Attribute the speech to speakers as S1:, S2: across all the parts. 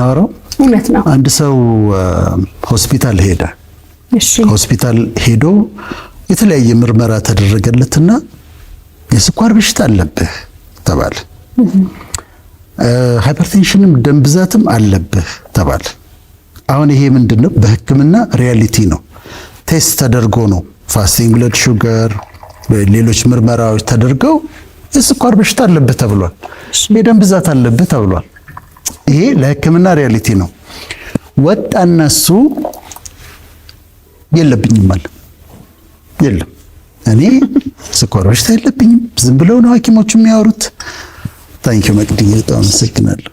S1: የምናወራው።
S2: እውነት ነው።
S1: አንድ ሰው ሆስፒታል ሄደ። ሆስፒታል ሄዶ የተለያየ ምርመራ ተደረገለትና የስኳር በሽታ አለብህ ተባለ። Hypertension ም ደም ብዛትም አለብህ ተባለ። አሁን ይሄ ምንድን ነው? በሕክምና reality ነው። Test ተደርጎ ነው፣ fasting blood sugar፣ ሌሎች ምርመራዎች ተደርገው የስኳር በሽታ አለብህ ተብሏል። የደም ብዛት አለብህ ተብሏል። ይሄ ለሕክምና reality ነው። ወጣና እሱ የለብኝም አለ። የለም፣ እኔ ስኳር በሽታ የለብኝም፣ ዝም ብለው ነው ሐኪሞቹ የሚያወሩት። Thank you መቅድዬ፣ በጣም አመሰግናለሁ።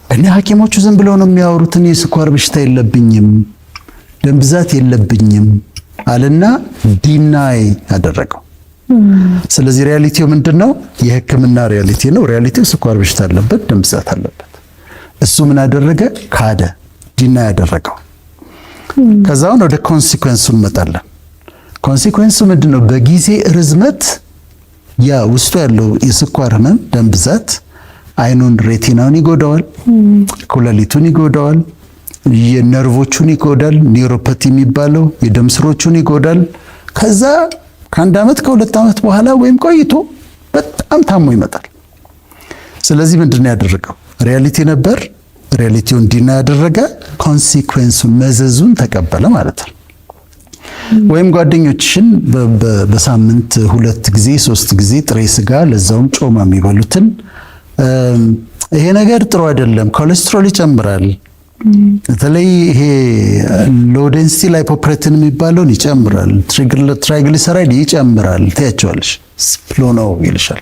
S1: እኔ ሐኪሞቹ ዝም ብለው ነው የሚያወሩት፣ እኔ ስኳር በሽታ የለብኝም፣ ደም ብዛት የለብኝም አለና deny አደረገው። ስለዚህ reality ው ምንድን ነው? የሕክምና reality ነው። Reality ው ስኳር በሽታ አለበት፣ ደም ብዛት አለበት። እሱ ምን አደረገ? ካደ፣ deny ያደረገው። ከዛውን ወደ consequence ኡ እንመጣለን። Consequence ኡ ምንድን ነው? በጊዜ ርዝመት ያ ውስጡ ያለው የስኳር ህመም፣ ደም ብዛት አይኑን retina ውን ይጎዳዋል፣ ኩላሊቱን ይጎዳዋል፣ የነርቮቹን ይጎዳል፣ neuropathy የሚባለው የደም ስሮቹን ይጎዳል። ከዛ ከአንድ ዓመት ከ2 ዓመት በኋላ ወይም ቆይቶ በጣም ታሞ ይመጣል። ስለዚህ ምንድን ነው ያደረገው? Reality ነበር። Reality ውን deny ያደረገ፣ consequence ኡን መዘዙን ተቀበለ ማለት ነው። ወይም ጓደኞችሽን በሳምንት ሁለት ጊዜ ሶስት ጊዜ ጥሬ ስጋ ለዛውም ጮማ የሚበሉትን፣ ይሄ ነገር ጥሩ አይደለም፣ ኮሌስትሮል ይጨምራል፣ በተለይ ይሄ low density lipoprotein የሚባለውን ይጨምራል፣ triglyceride ይጨምራል ትያቸዋለሽ። ብሎ ነው ይልሻል።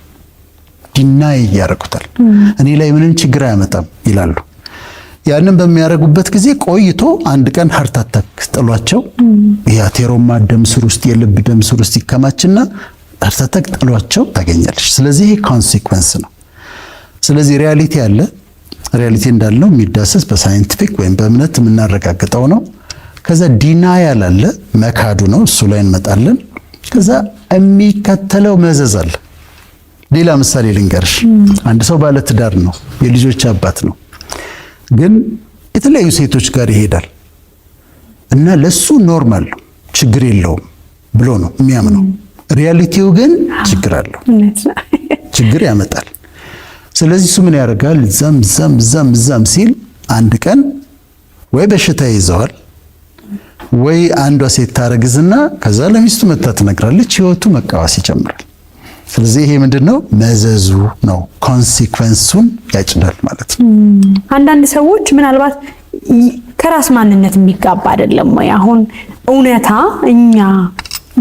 S1: Deny ያደርጉታል። እኔ ላይ ምንም ችግር አያመጣም ይላሉ። ያንን በሚያደርጉበት ጊዜ ቆይቶ አንድ ቀን heart attack ጥሏቸው የ atheroma ደም ስር ውስጥ፣ የልብ ደም ስር ውስጥ ይከማችና heart attack ጥሏቸው ታገኛለሽ። ስለዚህ ይሄ consequence ነው። ስለዚህ reality አለ። Reality እንዳልነው የሚዳሰስ፣ በ scientific ወይም በእምነት የምናረጋግጠው ነው። ከዛ denial አለ፣ መካዱ ነው። እሱ ላይ እንመጣለን። ከዛ የሚከተለው መዘዝ አለ። ሌላ ምሳሌ ልንገርሽ። አንድ ሰው ባለትዳር ነው፣ የልጆች አባት ነው። ግን የተለያዩ ሴቶች ጋር ይሄዳል እና ለሱ normal ነው፣ ችግር የለውም ብሎ ነው የሚያምነው። Reality ው ግን ችግር አለው፣ ችግር ያመጣል። ስለዚህ እሱ ምን ያደርጋል? እዛም እዛም እዛም እዛም ሲል አንድ ቀን ወይ በሽታ ይዘዋል ወይ አንዷ ሴት ታረግዝና ከዛ ለሚስቱ መታ ትነግራለች። ህይወቱ መቃወስ ይጀምራል። ስለዚህ ይሄ ምንድን ነው? መዘዙ ነው። Consequence ኡን ያጭዳል ማለት ነው።
S2: አንዳንድ ሰዎች ምናልባት ከራስ ማንነት የሚጋባ አይደለም ወይ? አሁን እውነታ፣ እኛ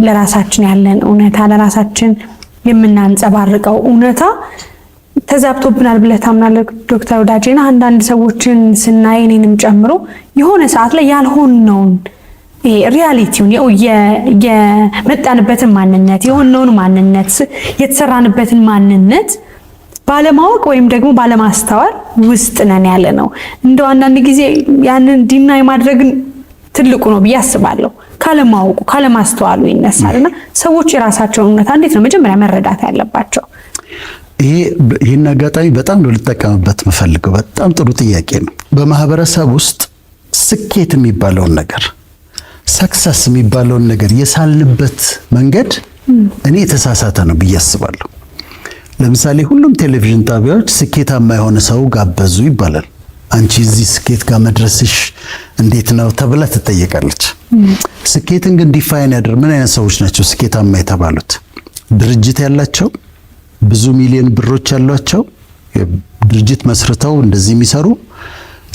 S2: ለራሳችን ያለን እውነታ፣ ለራሳችን የምናንጸባርቀው እውነታ ተዛብቶብናል ብለህ ታምናለህ ዶክተር ወዳጄና? አንዳንድ ሰዎችን ስናይ፣ እኔንም ጨምሮ፣ የሆነ ሰዓት ላይ ያልሆንነውን reality ውን፣ የመጣንበትን ማንነት፣ የሆነውን ማንነት፣ የተሰራንበትን ማንነት ባለማወቅ ወይም ደግሞ ባለማስተዋል ውስጥ ነን ያለ ነው። እንደው አንዳንድ ጊዜ ያንን deny ማድረግን ትልቁ ነው ብዬ አስባለሁ። ካለማወቁ ካለማስተዋሉ ይነሳል እና ሰዎች የራሳቸውን እውነታ እንዴት ነው መጀመሪያ መረዳት ያለባቸው?
S1: ይህን አጋጣሚ በጣም ነው ልጠቀምበት የምፈልገው። በጣም ጥሩ ጥያቄ ነው። በማህበረሰብ ውስጥ ስኬት የሚባለውን ነገር፣ success የሚባለውን ነገር የሳልንበት መንገድ እኔ የተሳሳተ ነው ብዬ አስባለሁ። ለምሳሌ ሁሉም ቴሌቪዥን ጣቢያዎች ስኬታማ የሆነ ሰው ጋበዙ ይባላል። አንቺ እዚህ ስኬት ጋር መድረስሽ እንዴት ነው ተብላ ትጠየቃለች። ስኬትን ግን define ያደር ምን አይነት ሰዎች ናቸው ስኬታማ የተባሉት? ድርጅት ያላቸው፣ ብዙ ሚሊዮን ብሮች ያሏቸው፣ ድርጅት መስርተው እንደዚህ የሚሰሩ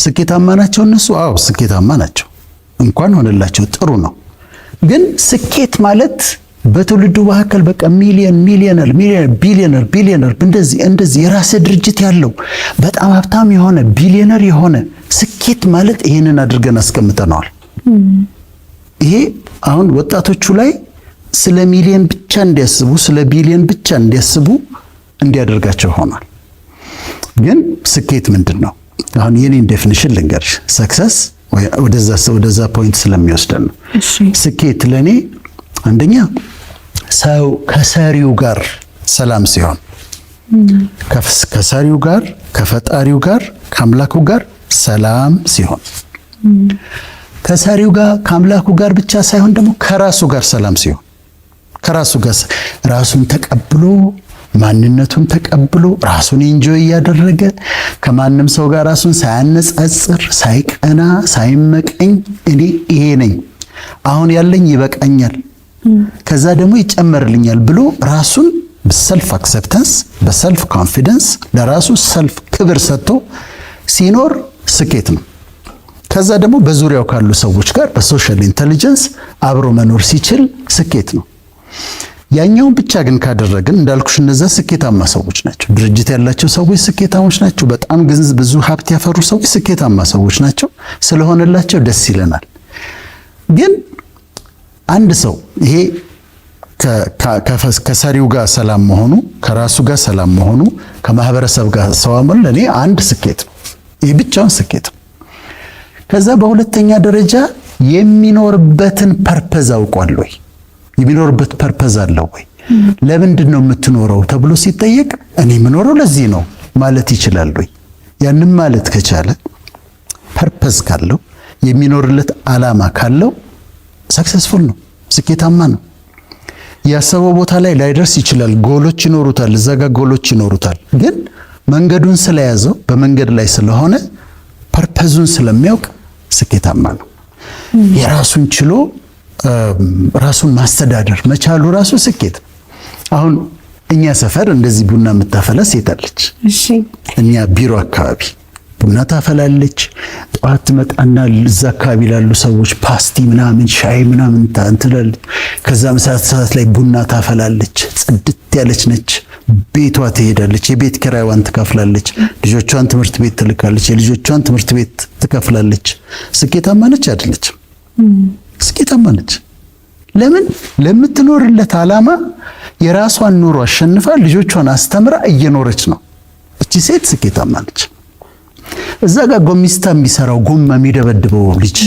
S1: ስኬታማ ናቸው እነሱ? አዎ፣ ስኬታማ ናቸው። እንኳን ሆነላቸው፣ ጥሩ ነው። ግን ስኬት ማለት በትውልዱ መካከል በቃ ሚሊዮን ሚሊዮነር ሚሊዮነር ቢሊዮነር ቢሊዮነር እንደዚህ እንደዚህ የራስ ድርጅት ያለው፣ በጣም ሀብታም የሆነ፣ ቢሊዮነር የሆነ፣ ስኬት ማለት ይሄንን አድርገን አስቀምጠነዋል። ይሄ አሁን ወጣቶቹ ላይ ስለ ሚሊዮን ብቻ እንዲያስቡ፣ ስለ ቢሊዮን ብቻ እንዲያስቡ እንዲያደርጋቸው ሆኗል። ግን ስኬት ምንድን ነው? አሁን የኔን definition ልንገርሽ። Success ወደዛ point ስለሚወስደን ነው። ስኬት ለእኔ አንደኛ ሰው ከሰሪው ጋር ሰላም ሲሆን፣ ከሰሪው ጋር ከፈጣሪው ጋር ከአምላኩ ጋር ሰላም ሲሆን፣ ከሰሪው ጋር ከአምላኩ ጋር ብቻ ሳይሆን ደግሞ ከራሱ ጋር ሰላም ሲሆን፣ ከራሱ ጋር ራሱን ተቀብሎ፣ ማንነቱን ተቀብሎ፣ ራሱን enjoy እያደረገ፣ ከማንም ሰው ጋር ራሱን ሳያነጻጽር፣ ሳይቀና፣ ሳይመቀኝ፣ እኔ ይሄ ነኝ፣ አሁን ያለኝ ይበቃኛል፣ ከዛ ደግሞ ይጨመርልኛል ብሎ ራሱን በ self acceptance፣ በ self confidence፣ ለራሱ self ክብር ሰጥቶ ሲኖር ስኬት ነው። ከዛ ደግሞ በዙሪያው ካሉ ሰዎች ጋር በ social intelligence አብሮ መኖር ሲችል ስኬት ነው። ያኛውን ብቻ ግን ካደረግን እንዳልኩሽ እነዛ ስኬታማ ሰዎች ናቸው። ድርጅት ያላቸው ሰዎች ስኬታሞች ናቸው። በጣም ገንዘብ ብዙ ሀብት ያፈሩ ሰዎች ስኬታማ ሰዎች ናቸው። ስለሆነላቸው ደስ ይለናል። ግን አንድ ሰው ይሄ ከሰሪው ጋር ሰላም መሆኑ፣ ከራሱ ጋር ሰላም መሆኑ፣ ከማህበረሰብ ጋር ሰላም መሆኑ ለእኔ አንድ ስኬት ነው። ይህ ብቻውን ስኬት ነው። ከዛ በሁለተኛ ደረጃ የሚኖርበትን purpose አውቋል ወይ? የሚኖርበት purpose አለው ወይ? ለምንድን ነው የምትኖረው ተብሎ ሲጠየቅ እኔ የምኖረው ለዚህ ነው ማለት ይችላል ወይ? ያንን ማለት ከቻለ፣ purpose ካለው፣ የሚኖርለት ዓላማ ካለው successful ነው፣ ስኬታማ ነው። ያሰበው ቦታ ላይ ላይደርስ ይችላል። ጎሎች ይኖሩታል፣ እዛ ጋር ጎሎች ይኖሩታል። ግን መንገዱን ስለያዘው፣ በመንገድ ላይ ስለሆነ፣ purpose ኡን ስለሚያውቅ ስኬታማ ነው። የራሱን ችሎ ራሱን ማስተዳደር መቻሉ ራሱ ስኬት ነው። አሁን እኛ ሰፈር እንደዚህ ቡና የምታፈላ ሴት አለች። እኛ ቢሮ አካባቢ ቡና ታፈላለች። ጠዋት ትመጣና እዛ አካባቢ ላሉ ሰዎች ፓስቲ ምናምን ሻይ ምናምን ትላለች። ከዛ ምሳ ሰዓት ላይ ቡና ታፈላለች። ጽድት ያለች ነች። ቤቷ ትሄዳለች። የቤት ኪራይዋን ትከፍላለች። ልጆቿን ትምህርት ቤት ትልካለች። የልጆቿን ትምህርት ቤት ትከፍላለች። ስኬታማ ነች አይደለችም? ስኬታማ ነች። ለምን? ለምትኖርለት ዓላማ የራሷን ኑሮ አሸንፋ ልጆቿን አስተምራ እየኖረች ነው። እቺ ሴት ስኬታማ ነች። እዛ ጋር ጎሚስታ የሚሰራው፣ ጎማ የሚደበድበው ልጅ፣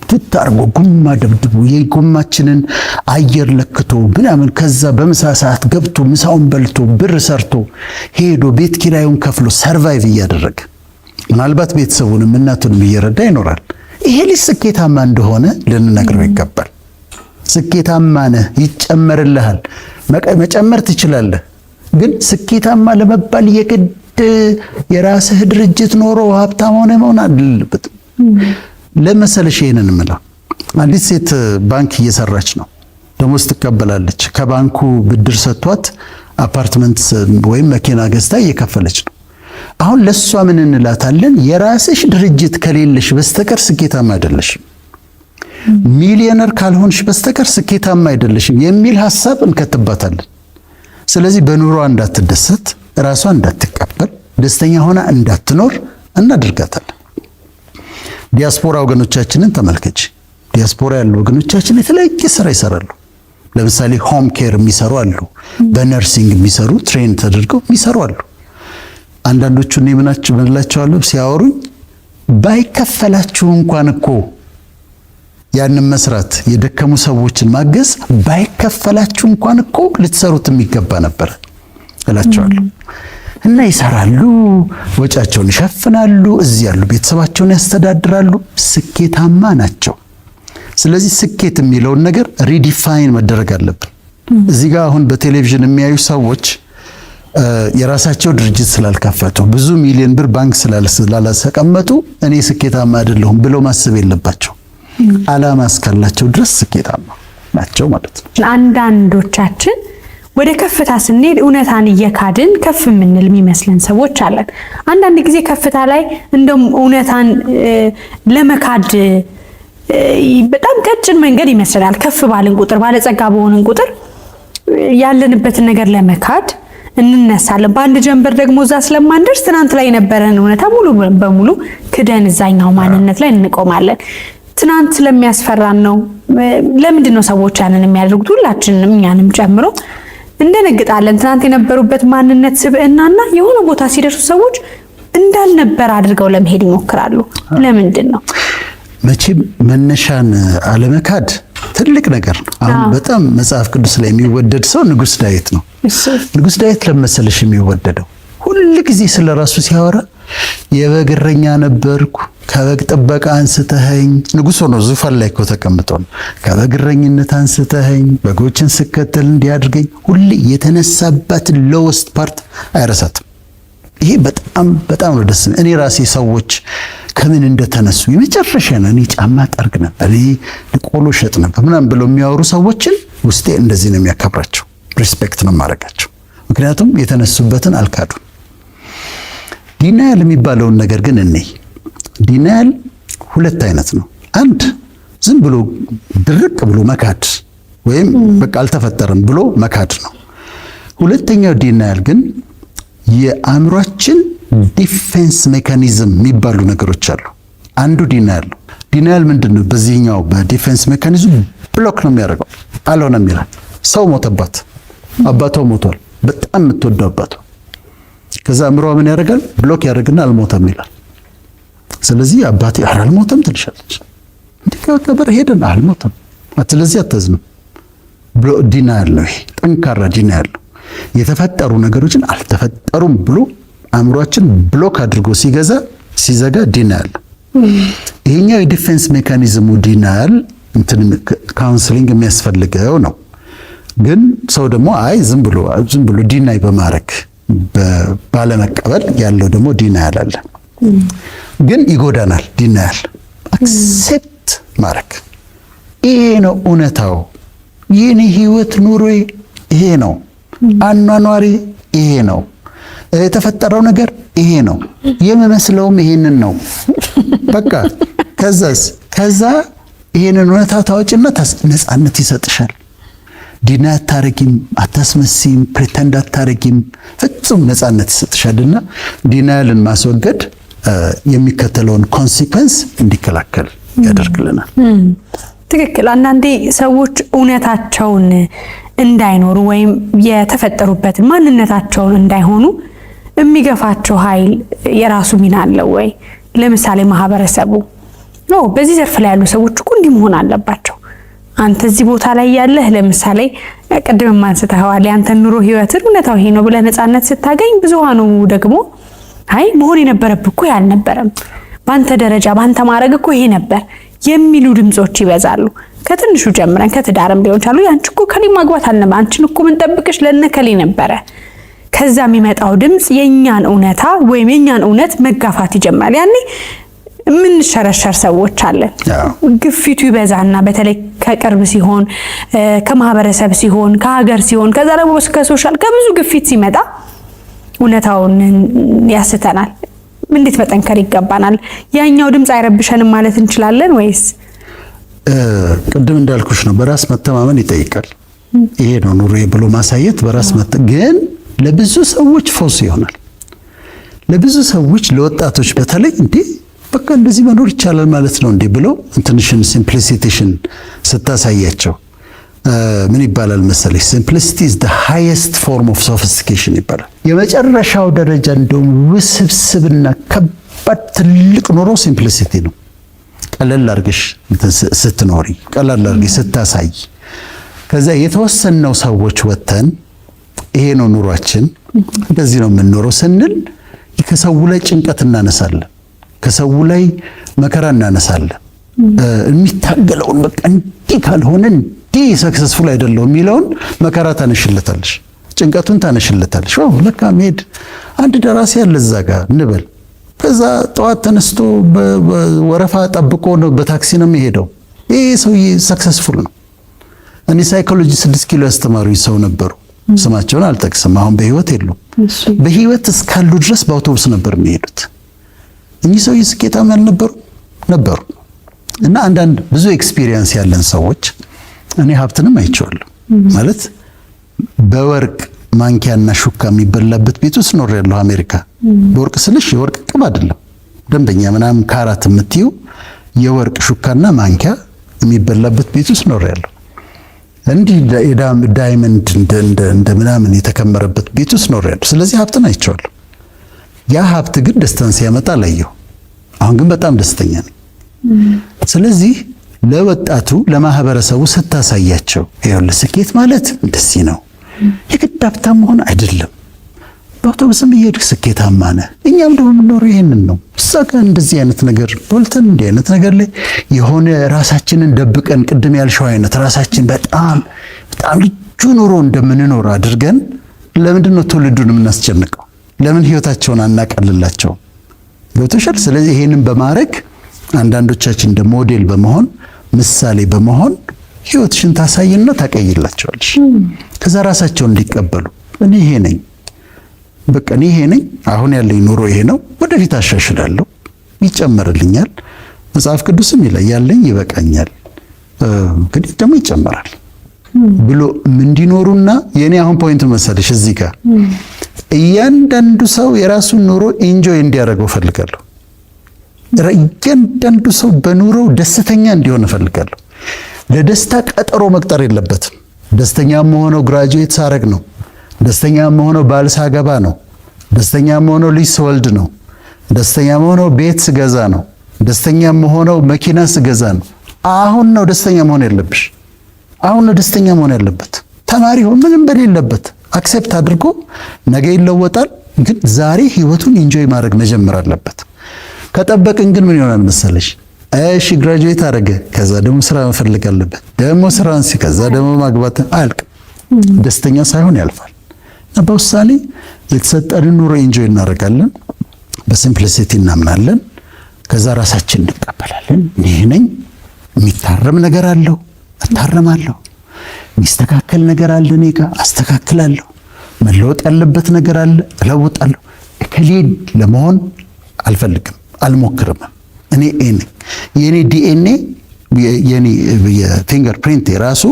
S1: ቱታ አድርጎ ጎማ ደብድቦ፣ የጎማችንን አየር ለክቶ ምናምን፣ ከዛ በምሳ ሰዓት ገብቶ ምሳውን በልቶ ብር ሰርቶ ሄዶ ቤት ኪራዩን ከፍሎ survive እያደረገ፣ ምናልባት ቤተሰቡንም እናቱንም እየረዳ ይኖራል። ይሄ ልጅ ስኬታማ እንደሆነ ልንነግረው ይገባል። ስኬታማ ነህ፣ ይጨመርልሃል፣ መጨመር ትችላለህ። ግን ስኬታማ ለመባል የግድ የራስህ ድርጅት ኖሮ ሀብታም ሆነ መሆን አለበትም። ለመሰለሽ ይሄንን የምለው፣ አንዲት ሴት ባንክ እየሰራች ነው፣ ደሞዝ ትቀበላለች። ከባንኩ ብድር ሰጥቷት አፓርትመንት ወይም መኪና ገዝታ እየከፈለች ነው። አሁን ለእሷ ምን እንላታለን? የራስሽ ድርጅት ከሌለሽ በስተቀር ስኬታማ አይደለሽም፣ ሚሊዮነር ካልሆንሽ በስተቀር ስኬታማ አይደለሽም የሚል ሐሳብ እንከትባታለን። ስለዚህ በኑሯ እንዳትደሰት፣ ራሷ እንዳትቀበል፣ ደስተኛ ሆና እንዳትኖር እናደርጋታለን። ዲያስፖራ ወገኖቻችንን ተመልከች። ዲያስፖራ ያሉ ወገኖቻችን የተለያየ ስራ ይሰራሉ። ለምሳሌ home care የሚሰሩ አሉ። በ nursing የሚሰሩ፣ train ተደርገው የሚሰሩ አሉ። አንዳንዶቹ እኔ ምናቸው ምንላቸዋለሁ ሲያወሩኝ፣ ባይከፈላችሁ እንኳን እኮ ያንን መስራት፣ የደከሙ ሰዎችን ማገዝ ባይከፈላችሁ እንኳን እኮ ልትሰሩት የሚገባ ነበር እላቸዋለሁ። እና ይሰራሉ፣ ወጫቸውን ይሸፍናሉ፣ እዚህ ያሉ ቤተሰባቸውን ያስተዳድራሉ፣ ስኬታማ ናቸው። ስለዚህ ስኬት የሚለውን ነገር redefine መደረግ አለብን። እዚህ ጋር አሁን በቴሌቪዥን የሚያዩ ሰዎች የራሳቸው ድርጅት ስላልከፈቱ፣ ብዙ ሚሊዮን ብር ባንክ ስላላስቀመጡ እኔ ስኬታማ አይደለሁም ብለው ማሰብ የለባቸው። ዓላማ እስካላቸው ድረስ ስኬታማ ናቸው ማለት ነው።
S2: አንዳንዶቻችን ወደ ከፍታ ስንሄድ እውነታን እየካድን ከፍ የምንል የሚመስለን ሰዎች አለን። አንዳንድ ጊዜ ከፍታ ላይ እንደውም እውነታን ለመካድ በጣም ቀጭን መንገድ ይመስላል። ከፍ ባልን ቁጥር፣ ባለጸጋ በሆንን ቁጥር ያለንበትን ነገር ለመካድ እንነሳለን። በአንድ ጀንበር ደግሞ እዛ ስለማንደርስ ትናንት ላይ የነበረን እውነታ ሙሉ በሙሉ ክደን እዛኛው ማንነት ላይ እንቆማለን። ትናንት ስለሚያስፈራን ነው። ለምንድን ነው ሰዎች ያንን የሚያደርጉት? ሁላችንንም እኛንም ጨምሮ እንደነግጣለን። ትናንት የነበሩበት ማንነት ስብዕናና የሆነ ቦታ ሲደርሱ ሰዎች እንዳልነበር አድርገው ለመሄድ ይሞክራሉ። ለምንድን ነው?
S1: መቼም መነሻን አለመካድ ትልቅ ነገር ነው። አሁን በጣም መጽሐፍ ቅዱስ ላይ የሚወደድ ሰው ንጉስ ዳዊት ነው። ንጉስ ዳዊት ለመሰለሽ የሚወደደው ሁል ጊዜ ስለ ራሱ ሲያወራ የበግ እረኛ ነበርኩ፣ ከበግ ጥበቃ አንስተኸኝ። ንጉሥ ሆኖ ዙፋን ላይ እኮ ተቀምጦ ነው። ከበግ እረኝነት አንስተኸኝ በጎችን ስከተል እንዲያድርገኝ። ሁሌ የተነሳባትን lowest part አይረሳትም። ይሄ በጣም በጣም ነው ደስ። እኔ ራሴ ሰዎች ከምን እንደተነሱ የመጨረሻ ነው፣ እኔ ጫማ ጠርግ ነበር፣ እኔ ቆሎ ሸጥ ነበር ምናምን ብለው የሚያወሩ ሰዎችን ውስጤ እንደዚህ ነው የሚያከብራቸው፣ respect ነው የማደርጋቸው። ምክንያቱም የተነሱበትን አልካዱም። Denial የሚባለውን ነገር ግን እኔ denial ሁለት አይነት ነው። አንድ ዝም ብሎ ድርቅ ብሎ መካድ ወይም በቃ አልተፈጠረም ብሎ መካድ ነው። ሁለተኛው denial ግን የአእምሯችን defense mechanism የሚባሉ ነገሮች አሉ። አንዱ denial ነው። Denial ምንድን ነው? በዚህኛው በ defense mechanism block ነው የሚያደርገው። አልሆነም ይላል። ሰው ሞተባት፣ አባቷ ሞቷል፣ በጣም የምትወደው አባቷ። ከዛ አእምሯ ምን ያደርጋል? Block ያደርግና አልሞተም ይላል። ስለዚህ አባቴ ኧረ አልሞተም ትልሻለች። እንዲህ ከቀብር ሄደን አልሞተም፣ ስለዚህ አታዝንም። Denial ነው ይሄ፣ ጠንካራ denial ነው። የተፈጠሩ ነገሮችን አልተፈጠሩም ብሎ አእምሯችን block አድርጎ ሲገዛ ሲዘጋ denial። ይሄኛው የ defense mechanism ኡ denial እንትን counseling የሚያስፈልገው ነው። ግን ሰው ደግሞ አይ ዝም ብሎ deny በማድረግ ባለመቀበል ያለው ደግሞ denial አለ። ግን ይጎዳናል። Denial accept ማድረግ ይሄ ነው እውነታው። የኔ ህይወት ኑሮዬ ይሄ ነው። አኗኗሬ ይሄ ነው። የተፈጠረው ነገር ይሄ ነው። የምመስለውም ይሄንን ነው። በቃ ከዛስ ከዛ ይሄንን እውነታ ታወጪና ነፃነት ይሰጥሻል። Deny አታረጊም፣ አታስመስይም፣ pretend አታረጊም። ፍጹም ነፃነት ይሰጥሻልና denial ን ማስወገድ የሚከተለውን consequence እንዲከላከል ያደርግልናል።
S2: ትክክል። አንዳንዴ ሰዎች እውነታቸውን እንዳይኖሩ ወይም የተፈጠሩበትን ማንነታቸውን እንዳይሆኑ የሚገፋቸው ኃይል የራሱ ሚና አለው ወይ? ለምሳሌ ማህበረሰቡ በዚህ ዘርፍ ላይ ያሉ ሰዎች እኮ እንዲህ መሆን አለባቸው። አንተ እዚህ ቦታ ላይ ያለህ፣ ለምሳሌ ቅድም አንስተኸዋል፣ ያንተን ኑሮ ህይወትን እውነታው ይሄ ነው ብለህ ነፃነት ስታገኝ ብዙሃኑ ደግሞ አይ መሆን የነበረብህ እኮ ያልነበረም፣ በአንተ ደረጃ በአንተ ማድረግ እኮ ይሄ ነበር የሚሉ ድምጾች ይበዛሉ። ከትንሹ ጀምረን ከትዳርም ሊሆን ይችላል። አንቺ እኮ ከሌ ማግባት አልነበረ፣ አንቺን እኮ ምንጠብቅሽ ለነ ከሌ ነበረ። ከዛ የሚመጣው ድምጽ የኛን እውነታ ወይም የኛን እውነት መጋፋት ይጀምራል። ያኔ የምንሸረሸር ሰዎች አለን። ግፊቱ ይበዛና በተለይ ከቅርብ ሲሆን፣ ከማህበረሰብ ሲሆን፣ ከሀገር ሲሆን፣ ከዛ ደግሞ ከ social ከብዙ ግፊት ሲመጣ እውነታውን ያስተናል። እንዴት መጠንከር ይገባናል? ያኛው ድምፅ አይረብሸንም ማለት እንችላለን ወይስ?
S1: ቅድም እንዳልኩሽ ነው፣ በራስ መተማመን ይጠይቃል። ይሄ ነው ኑሮዬ ብሎ ማሳየት በራስ ግን ለብዙ ሰዎች ፈውስ ይሆናል። ለብዙ ሰዎች፣ ለወጣቶች በተለይ እንዴ በቃ እንደዚህ መኖር ይቻላል ማለት ነው እንዴ ብለው እንትንሽን simplicity ሽን ስታሳያቸው ምን ይባላል መሰለሽ? Simplicity is the highest form of sophistication ይባላል። የመጨረሻው ደረጃ እንደውም ውስብስብና ከባድ ትልቅ ኑሮ simplicity ነው። ቀለል አድርገሽ ስትኖሪ፣ ቀለል አድርገሽ ስታሳይ፣ ከዛ የተወሰነው ሰዎች ወጥተን ይሄ ነው ኑሯችን፣ እንደዚህ ነው የምንኖረው ስንል ከሰው ላይ ጭንቀት እናነሳለን፣ ከሰው ላይ መከራ እናነሳለን። የሚታገለውን በቃ እንዲህ ካልሆነ እንዲህ successful አይደለሁም የሚለውን መከራ ታነሽለታለሽ፣ ጭንቀቱን ታነሽለታለሽ። ለካ መሄድ አንድ ደራሲ ያለ እዛ ጋር እንበል። ከዛ ጠዋት ተነስቶ ወረፋ ጠብቆ ነው በታክሲ ነው የሚሄደው። ይሄ ሰውዬ successful ነው። እኔ psychology 6 ኪሎ ያስተማሩኝ ሰው ነበሩ። ስማቸውን አልጠቅስም። አሁን በህይወት የሉም። በህይወት እስካሉ ድረስ በአውቶቡስ ነበር የሚሄዱት። እኚህ ሰውዬ ስኬታም ያልነበሩ ነበሩ። እና አንዳንድ ብዙ experience ያለን ሰዎች፣ እኔ ሀብትንም አይቼዋለሁ። ማለት በወርቅ ማንኪያና ሹካ የሚበላበት ቤት ውስጥ ኖሬያለሁ አሜሪካ። በወርቅ ስልሽ የወርቅ ቅብ አይደለም፣ ደንበኛ ምናምን ካራት የምትይው የወርቅ ሹካና ማንኪያ የሚበላበት ቤት ውስጥ ኖሬያለሁ። እንዲህ diamond እንደ ምናምን የተከመረበት ቤት ውስጥ ኖሬያለሁ። ስለዚህ ሀብትን አይቼዋለሁ። ያ ሀብት ግን ደስታን ሲያመጣ አላየሁ። አሁን ግን በጣም ደስተኛ ነኝ። ስለዚህ ለወጣቱ ለማህበረሰቡ ስታሳያቸው ይኸውልህ ስኬት ማለት እንደዚህ ነው፣ የግድ ሀብታም መሆን አይደለም። በአውቶቡስም እየሄድክ ስኬታማ ነህ። እኛም ደግሞ የምንኖረው ይሄንን ነው። እዛ ጋር እንደዚህ አይነት ነገር ቦልተን እንዲህ አይነት ነገር ላይ የሆነ ራሳችንን ደብቀን፣ ቅድም ያልሽው አይነት ራሳችን በጣም በጣም ልዩ ኑሮ እንደምንኖር አድርገን ለምንድን ነው ትውልዱን የምናስጨንቀው? ለምን ህይወታቸውን አናቀልላቸውም? ገብቶሻል? ስለዚህ ይሄንን በማድረግ አንዳንዶቻችን እንደ ሞዴል በመሆን፣ ምሳሌ በመሆን ህይወትሽን ታሳይና ታቀይላቸዋለሽ። ከዛ ራሳቸውን እንዲቀበሉ፣ እኔ ይሄ ነኝ፣ በቃ እኔ ይሄ ነኝ፣ አሁን ያለኝ ኑሮ ይሄ ነው፣ ወደፊት አሻሽላለሁ፣ ይጨመርልኛል። መጽሐፍ ቅዱስም ይላል ያለኝ ይበቃኛል፣ እንግዲህ ደግሞ ይጨመራል ብሎ እንዲኖሩና የኔ አሁን point መሰለሽ እዚህ ጋር እያንዳንዱ ሰው የራሱን ኑሮ enjoy እንዲያደርገው እፈልጋለሁ። እያንዳንዱ ሰው በኑሮው ደስተኛ እንዲሆን እፈልጋለሁ። ለደስታ ቀጠሮ መቅጠር የለበትም። ደስተኛ የምሆነው graduate ሳረግ ነው። ደስተኛ የምሆነው ባል ሳገባ ነው። ደስተኛ የምሆነው ልጅ ስወልድ ነው። ደስተኛ የምሆነው ቤት ስገዛ ነው። ደስተኛ የምሆነው መኪና ስገዛ ነው። አሁን ነው ደስተኛ መሆን ያለብሽ። አሁን ነው ደስተኛ መሆን ያለበት። ተማሪ ሆን ምንም በሌለበት accept አድርጎ ነገ ይለወጣል። ግን ዛሬ ህይወቱን enjoy ማድረግ መጀመር አለበት። ከጠበቅን ግን ምን ይሆናል መሰለሽ? እሺ graduate አደረገ፣ ከዛ ደግሞ ስራ መፈለግ አለበት። ደግሞ ስራን ከዛ ደግሞ ማግባት፣ አያልቅም። ደስተኛ ሳይሆን ያልፋል። እና በውሳኔ የተሰጠንን ኑሮ enjoy እናደርጋለን። በ simplicity እናምናለን። ከዛ ራሳችን እንቀበላለን። ይህ ነኝ። የሚታረም ነገር አለው፣ እታረማለሁ። የሚስተካከል ነገር አለ እኔ ጋር፣ አስተካክላለሁ። መለወጥ ያለበት ነገር አለ፣ እለውጣለሁ። እከሌን ለመሆን አልፈልግም፣ አልሞክርም። እኔ እኔ የኔ ዲኤንኤ፣ የኔ የ fingerprint የራሱ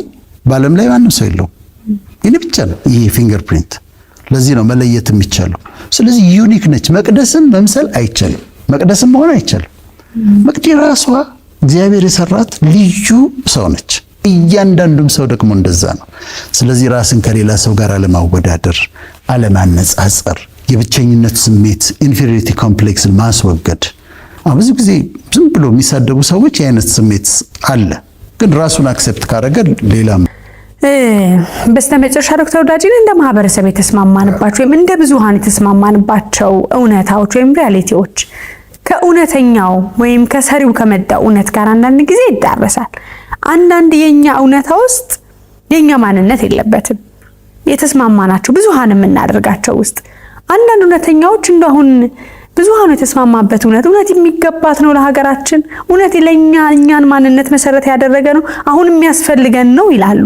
S1: በዓለም ላይ ማንም ሰው የለውም። የኔ ብቻ ነው ይሄ fingerprint። ለዚህ ነው መለየት የሚቻለው። ስለዚህ unique ነች። መቅደስን መምሰል አይቻልም። መቅደስን መሆን አይቻልም። መቅዲ ራሷ እግዚአብሔር የሰራት ልዩ ሰው ነች። እያንዳንዱም ሰው ደግሞ እንደዛ ነው። ስለዚህ ራስን ከሌላ ሰው ጋር አለማወዳደር፣ አለማነጻጸር፣ የብቸኝነት ስሜት inferiority complex ን ማስወገድ። አሁን ብዙ ጊዜ ዝም ብሎ የሚሳደቡ ሰዎች የአይነት ስሜት አለ። ግን ራሱን accept ካደረገ ሌላም
S2: በስተመጨረሻ ዶክተር ወዳጄን፣ እንደ ማህበረሰብ የተስማማንባቸው ወይም እንደ ብዙሃን የተስማማንባቸው እውነታዎች ወይም reality ዎች ከእውነተኛው ወይም ከሰሪው ከመጣው እውነት ጋር አንዳንድ ጊዜ ይጣረሳል። አንዳንድ የኛ እውነታ ውስጥ የኛ ማንነት የለበትም። የተስማማናቸው ብዙሃን የምናደርጋቸው ውስጥ አንዳንድ እውነተኛዎች እንደአሁን ብዙሃኑ የተስማማበት እውነት እውነት የሚገባት ነው ለሀገራችን፣ እውነት ለኛ እኛን ማንነት መሰረት ያደረገ ነው፣ አሁን የሚያስፈልገን ነው ይላሉ።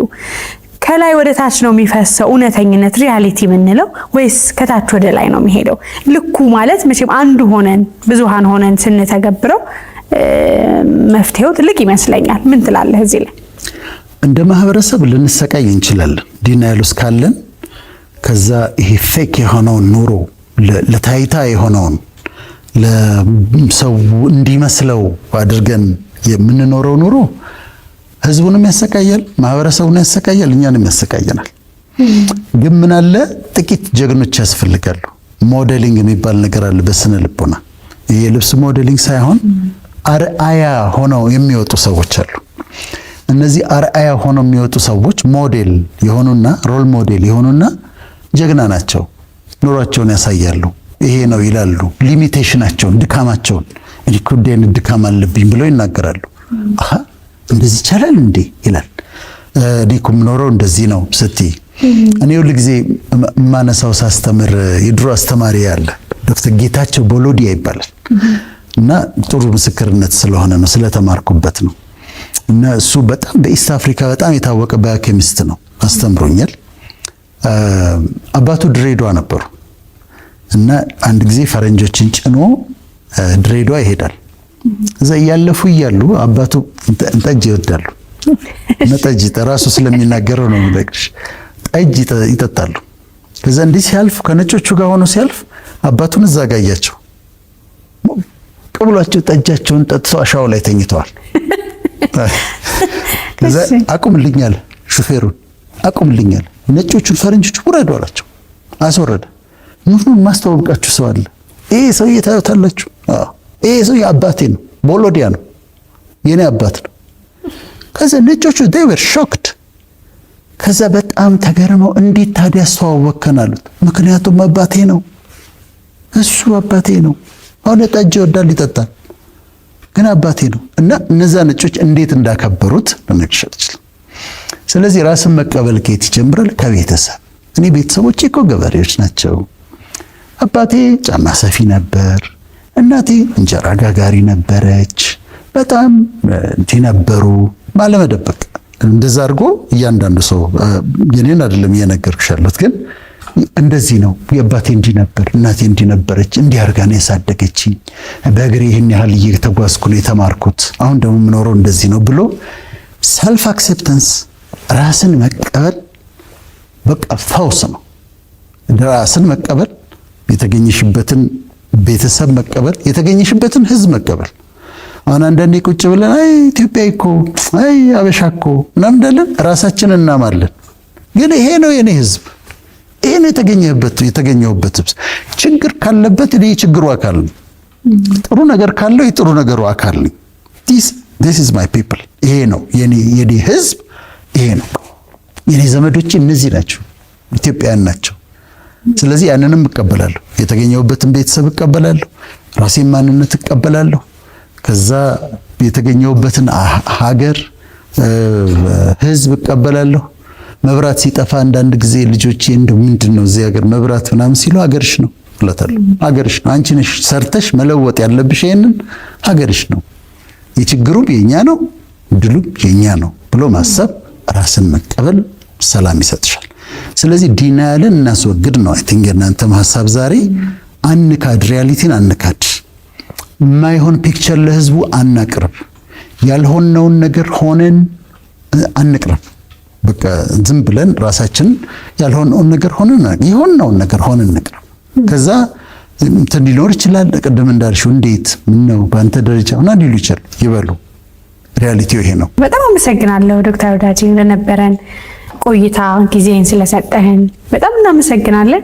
S2: ከላይ ወደ ታች ነው የሚፈሰው እውነተኝነት reality የምንለው ወይስ ከታች ወደ ላይ ነው የሚሄደው? ልኩ ማለት መቼም አንዱ ሆነን ብዙሃን ሆነን ስንተገብረው መፍትሄው ትልቅ ይመስለኛል። ምን ትላለህ እዚህ ላይ?
S1: እንደ ማህበረሰብ ልንሰቃይ እንችላለን። Denial ውስጥ ካለን ከዛ ይሄ fake የሆነውን ኑሮ፣ ለታይታ የሆነውን፣ ለሰው እንዲመስለው አድርገን የምንኖረው ኑሮ ህዝቡንም ያሰቃያል፣ ማህበረሰቡን ያሰቃያል፣ እኛንም ያሰቃየናል። ግን ምን አለ፣ ጥቂት ጀግኖች ያስፈልጋሉ። Modeling የሚባል ነገር አለ በስነ ልቦና። የልብስ modeling ሳይሆን አርአያ ሆነው የሚወጡ ሰዎች አሉ። እነዚህ አርአያ ሆነው የሚወጡ ሰዎች ሞዴል የሆኑና role model የሆኑና ጀግና ናቸው። ኑሯቸውን ያሳያሉ። ይሄ ነው ይላሉ። Limitation ኣቸውን፣ ድካማቸውን፣ እኔ እኮ እንዲህ አይነት ድካም አለብኝ ብለው ይናገራሉ። አሃ እንደዚህ ይቻላል እንዴ ይላል። እኔ እኮ የምኖረው እንደዚህ ነው ስትይ፣ እኔ ሁል ጊዜ የማነሳው ሳስተምር የድሮ አስተማሪ አለ፣ ዶክተር ጌታቸው ቦሎዲያ ይባላል፣ እና ጥሩ ምስክርነት ስለሆነ ነው፣ ስለተማርኩበት ነው። እና እሱ በጣም በ East Africa በጣም የታወቀ biochemist ነው። አስተምሮኛል። አባቱ ድሬዳዋ ነበሩ እና አንድ ጊዜ ፈረንጆችን ጭኖ ድሬዳዋ ይሄዳል። እዛ እያለፉ እያሉ አባቱ ጠጅ ይወዳሉ። እና ጠጅ፣ ራሱ ስለሚናገረው ነው የምነግርሽ፣ ጠጅ ይጠጣሉ። ከዛ እንዲህ ሲያልፍ፣ ከነጮቹ ጋር ሆኖ ሲያልፍ አባቱን እዛ ጋያቸው ሞቅ ብሏቸው ጠጃቸውን ጠጥተው አሻው ላይ ተኝተዋል። ከዛ አቁምልኛል፣ ሹፌሩን አቁምልኛል፣ ነጮቹን ፈረንጆቹ ውረዱ አላቸው። አስወረደ። ምኑን ማስተዋወቃችሁ ሰው አለ። ይሄ ሰውዬ ታዩታላችሁ። አዎ ይሄ ሰውዬ አባቴ ነው፣ ቦሎዲያ ነው፣ የኔ አባት ነው። ከዛ ነጮቹ they were shocked። ከዛ በጣም ተገርመው እንዴት ታዲያ አስተዋወቅከን አሉት። ምክንያቱም አባቴ ነው። እሱ አባቴ ነው። አሁን ጠጅ ይወዳል፣ ይጠጣል፣ ግን አባቴ ነው። እና እነዛ ነጮች እንዴት እንዳከበሩት ልነግርሽ አልችልም። ስለዚህ ራስን መቀበል ከየት ይጀምራል? ከቤተሰብ። እኔ ቤተሰቦቼ እኮ ገበሬዎች ናቸው። አባቴ ጫማ ሰፊ ነበር። እናቴ እንጀራ ጋጋሪ ነበረች። በጣም እንዲህ ነበሩ። ባለመደበቅ እንደዛ አድርጎ እያንዳንዱ ሰው፣ የኔን አይደለም እየነገርኩሽ ያለሁት፣ ግን እንደዚህ ነው። የአባቴ እንዲህ ነበር፣ እናቴ እንዲህ ነበረች፣ እንዲህ አድርጋ ነው ያሳደገችኝ። በእግሬ ይህን ያህል እየተጓዝኩ ነው የተማርኩት። አሁን ደግሞ የምኖረው እንደዚህ ነው ብሎ self acceptance፣ ራስን መቀበል በቃ ፈውስ ነው። ራስን መቀበል፣ የተገኘሽበትን ቤተሰብ መቀበል፣ የተገኘሽበትን ህዝብ መቀበል። አሁን አንዳንዴ ቁጭ ብለን አይ ኢትዮጵያ እኮ፣ አይ አበሻ እኮ ምናምን እንዳለን ራሳችንን እናማለን። ግን ይሄ ነው የኔ ህዝብ፣ ይሄ ነው የተገኘሁበት ህዝብ። ችግር ካለበት እኔ የችግሩ አካል ነኝ። ጥሩ ነገር ካለው የጥሩ ነገሩ አካል ነኝ። This is my people። ይሄ ነው የኔ ህዝብ፣ ይሄ ነው የኔ ዘመዶች፣ እነዚህ ናቸው፣ ኢትዮጵያውያን ናቸው። ስለዚህ ያንንም እቀበላለሁ። የተገኘሁበትን ቤተሰብ እቀበላለሁ። ራሴን ማንነት እቀበላለሁ። ከዛ የተገኘሁበትን ሀገር ህዝብ እቀበላለሁ። መብራት ሲጠፋ አንዳንድ ጊዜ ልጆቼ እንደው ምንድን ነው እዚህ ሀገር መብራት ምናምን ሲሉ ሀገርሽ ነው እላታለሁ። ሀገርሽ ነው፣ አንቺ ነሽ ሰርተሽ መለወጥ ያለብሽ፣ ይሄንን ሀገርሽ ነው። የችግሩም የኛ ነው፣ ድሉም የኛ ነው ብሎ ማሰብ፣ ራስን መቀበል ሰላም ይሰጥሻል። ስለዚህ denial ን እናስወግድ ነው I think የእናንተም ሀሳብ ዛሬ። አንካድ፣ reality ን አንካድ፣ የማይሆን picture ለህዝቡ አናቅርብ፣ ያልሆነውን ነገር ሆነን አንቅረብ። በቃ ዝም ብለን ራሳችን ያልሆነውን ነገር ሆነን፣ የሆነውን ነገር ሆነን እንቅረብ። ከዛ እንትን ሊኖር ይችላል። ቅድም እንዳልሽው እንዴት፣ ምን ነው በአንተ ደረጃ ምናምን ሊሉ ይችላል። ይበሉ። Reality ው ይሄ ነው።
S2: በጣም አመሰግናለሁ ዶክተር ወዳጄ፣ ለነበረን ቆይታ፣ ጊዜን ስለሰጠህን በጣም እናመሰግናለን።